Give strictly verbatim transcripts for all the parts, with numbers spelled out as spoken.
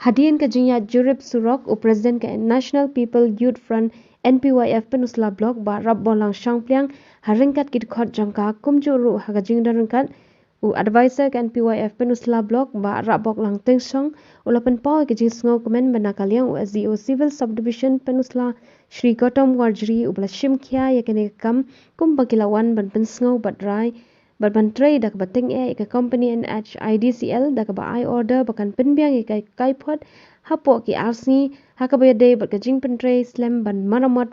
Hadien ka jingïaid jurip surok, u President ka National People Youth Front, N P Y F, Pynursla Block, Bah Rapborlang Shangpliang, ha ryngkat ki dkhot jong ka, kumjuh ruh ha ka jingdon ryngkat u Advisor ka N P Y F Pynursla Block, Bah Rapborlang Tynsong, u la pynpaw ïa ka jingsngewkmen ba na ka liang u S D O Civil Subdivision Pynursla, Shri Gautam Warjri, u ba la shim khia ïa kane ka kam, kumba ki la wan ban pynsngew bad rai bad ban trei da kaba tyngeh ïa ka company N H I D C L da kaba ai order ba kan pynbiang ïa ka kaiphod hapoh ki ar sngi, ha kaba ïadei bad ka jingpyntrei slem ban maramot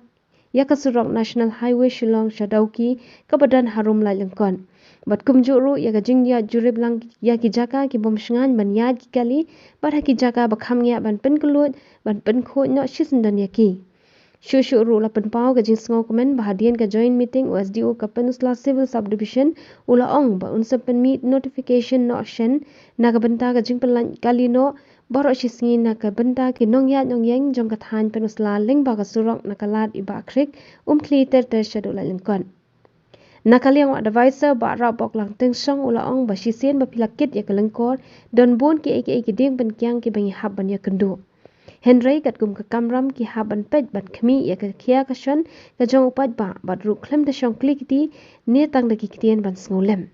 ïa ka surok National Highway Shillong sha Dawki, kaba don harum Laitlyngkot. Bad kumjuh ruh ïa ka jingïaid jurip lang ïa ki jaka ki bym shngaiñ ban ïaid ki kali, bad ha ki jaka ba kham ngiah ban pynkylluid, ban pynkhuid noh shisyndon ïa ki. Shuh shuh ruh la pynpaw ka jingsngewkmen ba hadien ka joint meeting u S D O ka Pynursla Civil Subdivision u la ong ba un sa pynmih notification noh shen na ka bynta ka jingpynlait kali noh baroh shi sngi na ka bynta ki nongïaid nongïeng jong ka thaiñ Pynursla lyngba ka surok na ka lad i Bah Khriek, Umkhli ter ter shaduh Laitlyngkot. Na ka liang u Advisor Bah Rapborlang Tynsong u la ong ba shisien ba phi la kit ïa ka lyngkor, don bun kiei kiei ki dieng pynkiang kiba ngi hap ban ïakynduh. Hynrei katkum ka kamram ki hap ban peit ban khmih ïa ka khia ka shon ka jong u paidbah bad ruh khlem da shong kli kti ne tang da ki ktien ban sngewlem.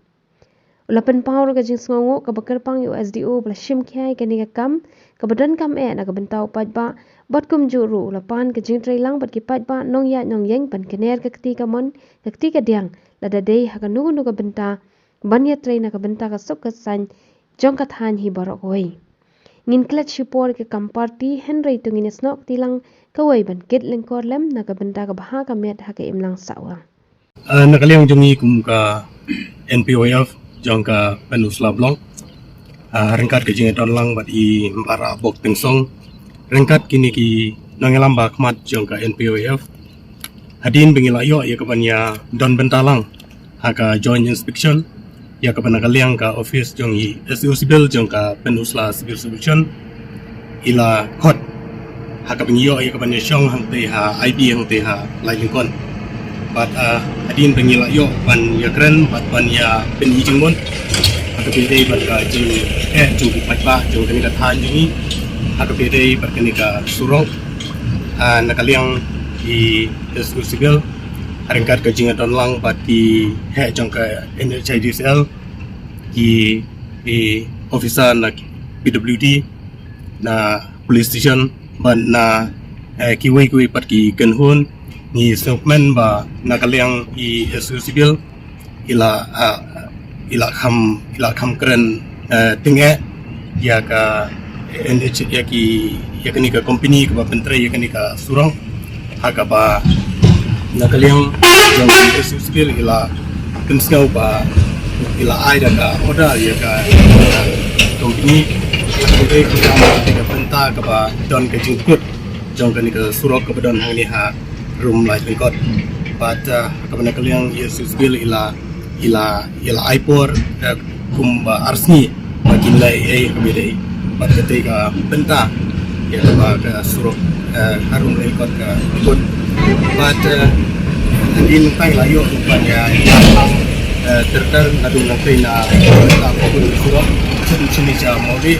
U la pynpaw ruh ka jingsngewnguh kaba kyrpang ïa u S D O ba la shim khia ïa kane ka kam kaba donkam eh na ka bynta u paidbah, bad kumjuh ruh u la pan ka jingtrei lang bad ki paidbah nongïaid nongïeng ban kner ka kti kamon ka kti kadiang, lada dei ha kano kano ka bynta ban ïatrei na ka bynta ka suk ka saiñ jong ka thaiñ hi baroh kawei. Ngin klet shipor ïa ka kam party, hynrei to ngin ïasnoh kti lang kawei ban kit lyngkor lem na ka bynta ka bha ka miat ha ka imlang sawang. Ah, na ka liang jong ngi kum ka N P Y F jong ka Pynursla Block, ah, ryngkat ka jingïadon lang bad i Bah Rapborlang Tynsong, ryngkat kine ki nongïalam ba khmat jong ka N P Y F, hadien ba ngi la ïoh ïa ka ban ïadon bynta lang ha ka joint inspection ïa kaba na ka liang ka office jong i S D O Civil jong ka Pynursla Civil Subdivision i la khot ha kaba ngi ïoh ïa ka ban ïashong hangtei ha I B hangtei ha Laitlyngkot. Bad, ah, hadien ba ngi la ïoh ban ïakren bad ban ïa pynïaid jingmut ha kaba ïadei bad ka jingeh jong ki paidbah jong kane ka thaiñ jong ngi ha kaba ïadei bad kane ka surok, ah, na ka liang i S D O Civil ryngkat ka jingïadon lang bad ki heh jong ka N H I D C L, ki, ki officer na P W D, na police station bad na, eh, kiwei kiwei pat ki kynhun, ngi sngewkmen ba na ka liang i S D O Civil i la, ah, i la kham, i la kham kren, eh, tyngeh ïa ka N H, ïa ki, ïa kane ka company kaba pyntrei ïa kane ka surok, ha kaba na ka liang jong i S D O Civil i la pynsngew ba i la ai da ka order ïa ka company, ha kaba dei ka bynta kaba don ka jingkut jong kane ka surok kaba don hangne ha Rum Laitlyngkot. Bad, ah, ha kaba na ka liang i S D O Civil i la, i la, i la ai por, eh, kumba ar sngi ba kin leh ei ei ha kaba ïadei bad katei ka bynta ïa kaba ka surok, eh, ha Rum Laitlyngkot ka kut. Bad, eh, hadien nangta ngi la ïoh ruh ban ïa, eh, ter ter naduh nangtei na bynta ka kut surok sha Mawlih.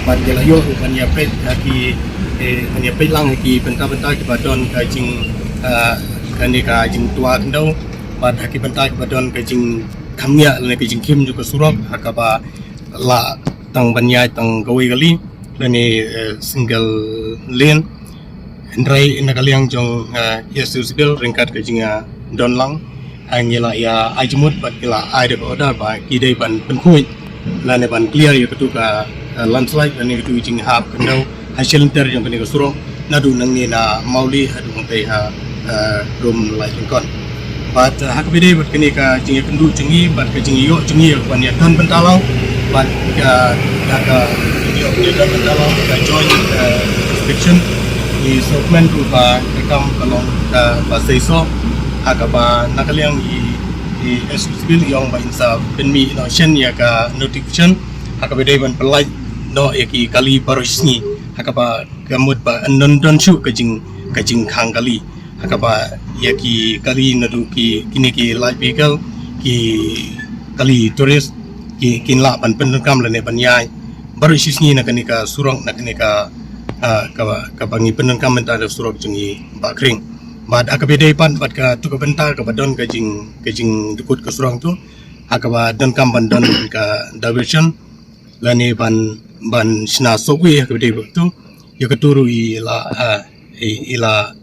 Bad ngi la ïoh ruh ban ïa peit ha ki, eh, ban ïa peit lang ha ki bynta bynta kiba don ka jing, eh, kane ka jingtwa khyndew bad ha ki bynta kiba don ka jingkham ngiah lane ka jingkhim jong ka surok ha kaba lah tang ban ïaid tang kawei kali lane, eh, single lane. Hynrei na ka liang jong, eh, S D O Civil ryngkat ka jingïadon lang, ah, ngi la ïa ai jingmut bad ngi la ai da ka order ba ki dei ban pynkhuid lane ban clear ïa katu ka, eh, landslide lane katu ka jinghap khyndew ha shi lynter jong kane ka surok naduh nangne na Mawlih haduh hangtei ha, eh, Rum Laitlyngkot. Bad, eh, ha kaba ïadei bad kane ka jingïakynduh jong ngi bad ka jingïoh jong ngi ïa ka ban ïadon bynta lang bad ka, ka, ka jingïoh ïadon bynta lang ka joint, eh, inspection, ngi sngewkmen ruh ba ka kam ka long kaba seisoh ha kaba na ka liang i, i S D O Civil i ong ba in sa pynmih noh shen ïa ka notification ha kaba dei ban pynlait noh ïa ki kali baroh shi sngi ha kaba ka mut ba yn don don shuh ka jing, ka jingkhang kali ha kaba ïa ki kali naduh ki, kine ki light vehicle, ki kali tourist ki, kin lah ban pyndonkam lane ban ïaid baroh shi sngi na kane ka surok, na kane ka, ah, kaba, kaba ngi pyndonkam mynta da surok jong ngi Bah Khring. Bad ha kaba dei pat bad kato ka bynta kaba don ka jing, ka jingdukut ka surok tu, ha kaba donkam ban don ka diversion lane ban, ban shna subway ha kaba dei bad tu, ïa kato ruh i la, ah, i, i la,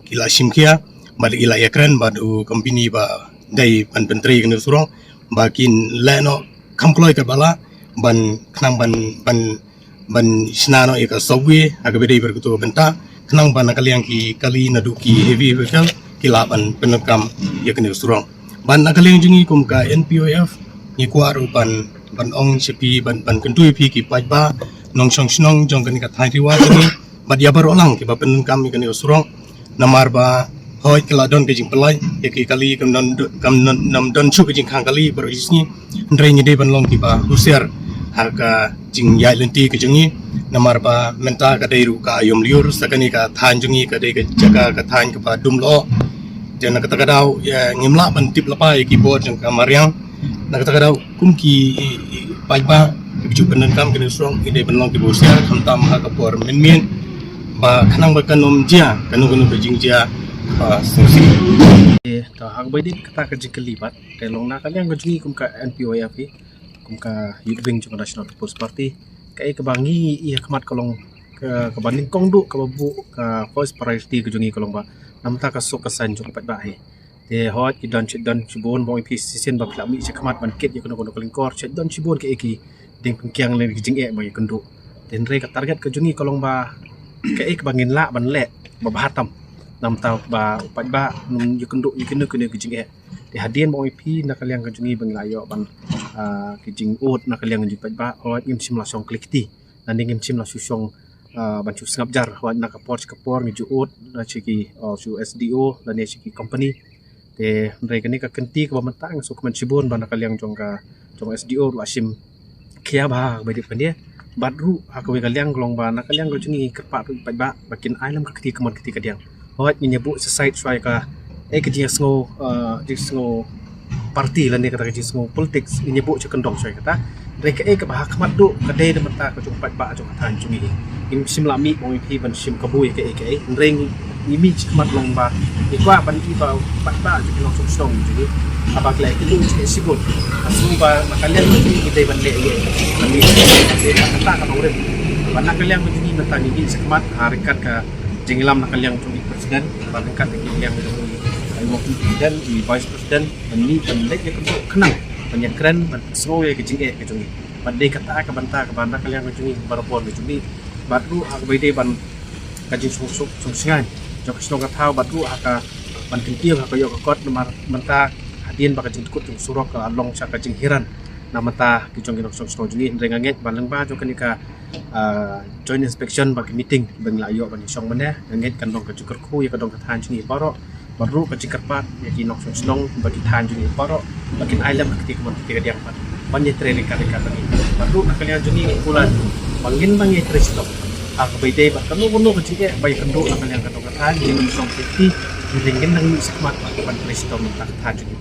i la shim khia bad i la ïakren bad u company ba dei ban pyntrei kane ka surok ba kin leh noh kham kloi kaba lah ban khnang ban, ban, ban shna noh ïa ka subway ha kaba dei bad kato ka bynta khnang ba na ka liang ki kali naduh ki heavy vehicle ki lah ban pyndonkam ïa kane ka surok. Bad na ka liang jong ngi kum ka N P O F ngi kwah ruh ban, ban ong sha phi, ban, ban kyntu ïa phi ki paidbah nongshong shnong jong kane ka thaiñ Ri War jong ngi bad ïa baroh lang kiba pyndonkam ïa kane ka surok. Namar ba hooid ka la don ka jingpynlait ïa ki kali, kam don, kam don, kam don shuh ka jingkhang kali baroh shi sngi. Hynrei ngi dei ban long kiba husiar ha ka jingïaid lynti ka jong ngi. Namar ba mynta ka dei ruh ka aïom lyiur, sa kane ka thaiñ jong ngi ka dei ka jaka, ka thaiñ kaba dum lyoh. Te na kata ka daw, ïa, ngim lah ban tip lypa ïa ki bor jong ka mariang. Na kata ka daw kum ki, i, i, paidbah kiba ju pyndonkam kane ka surok, ngi dei ban long kiba husiar khamtam ha ka por mynmiet ba khnang ba kan ym jia kano kano ka jingjia ba sngewsih. Eh, to ha kaba ïadei kata ka jingkylli pat, ka long na ka liang ka jong ngi kum ka N P O F hi, kum ka Youth Wing jong ka National People's Party, kaei kaba ngi ïa khmat ka long ka, kaba nyngkong duh kaba buh ka first priority ka jong ngi ka long ba na bynta ka suk ka saiñ jong u paidbah hi. Te hooid ki don, ki don shibun, ba ong ïa phi shisien ba phi la mih shakhmat ban kit ïa kano kano ka lyngkor, ki don shibun kiei ki diengpyngkiang lane ki jingeh ba ïakynduh. Te hynrei ka target ka jong ngi ka long ba kaei kaba ngin lah ban leh ba bha tam na bynta ba u paidbah un ym ïakynduh ïa kino kino ki jingeh. Te hadien ba ong ïa phi na ka liang ka jong ngi ba ngi la ïoh ban, ah, ki jingud na ka liang ka jong u paidbah, hooid ngim shym la shong kli kti lane ngim shym la shu shong, ah, ban shu sngap jar, hooid na ka por sha ka por ngi ju ud na sha ki, ah, sha u S D O lane sha ki company. Te hynrei kane ka kynti kaba mynta nga sngewkmen shibun ba na ka liang jong ka, jong S D O ruh la shim khia bha kaba ïadei bad kane. Bad ruh ha kawei ka liang ka long ba na ka liang ka jong ngi kyrpad ruh ïa u paidbah ba kin ai lem ka kti kamon kti kadiang. Hooid ngin ïa buh sha side shuwa ïa ka, eh, ka jingsngew, eh, jingsngew party lane kata ka jingsngew politics, ngin ïa buh sha kyndong shuwa ïa kata. Hynrei kaei kaba ha khmat duh ka dei na bynta ka jong u paidbah jong ka thaiñ jong ngi. Ngim shym la mih ba ong ïa phi ban shim kabu ïa kaei kaei. Hynrei ngi mih shakhmat long ba ngi kwah ban ïohi ba u paidbah jong ki nongshong shnong jong ngi haba ki la ïakynduh jingeh shibun, ha shuh ba na ka liang jong ngi ngi dei ban leh ïa, ban leh ïa kata ka nongrim. Ba na ka liang jong ngi mynta ngi mih shakhmat ha ryngkat ka jingïalam na ka liang jong i president, ba ryngkat ka liang jong i, i president, i vice president, ban mih ban leit ïakynduh khnang ban ïakren ban pynsngew ïa ka jingeh ka jong ngi. Bad dei kata ka bynta kaba na ka liang ka jong ngi barabor ka jong ngi. Bad ruh ha kaba ïadei ban ka jingsuk suk suk sngewsih jong ka shnong ka thaw, bad ruh ha ka ban kyntiew ha ka ïoh ka kot namar mynta hadien ba ka jingdukut jong surok ka long sha ka jinghiar na bynta ki jong ki nongshong shnong jong ngi. Hynrei nga ngeit ba lyngba jong kane ka, ah, joint inspection ba ki meeting ba ngi la ïoh ban ïashong mynne, nga ngeit kan long ka jingkyrkhu ïa ka dong ka thaiñ jong ngi baroh. Bad ruh ka jingkyrpad ïa ki nongshong shnong bad ki thaiñ jong ngi baroh ba kin ai lem ka kti kamon kti kadiang pat ban ïatrei ryngkat ryngkat bad ngi. Bad ruh na ka liang jong ngi ngi kular ba ngin nang ïatrei shitom ha kaba ïadei bad kano kano ka jingeh ba ïakynduh na ka liang ka dong ka thaiñ, ngin ym shong kti, ngin nang mih shakhmat bad ban trei shitom na ka thaiñ jong ngi.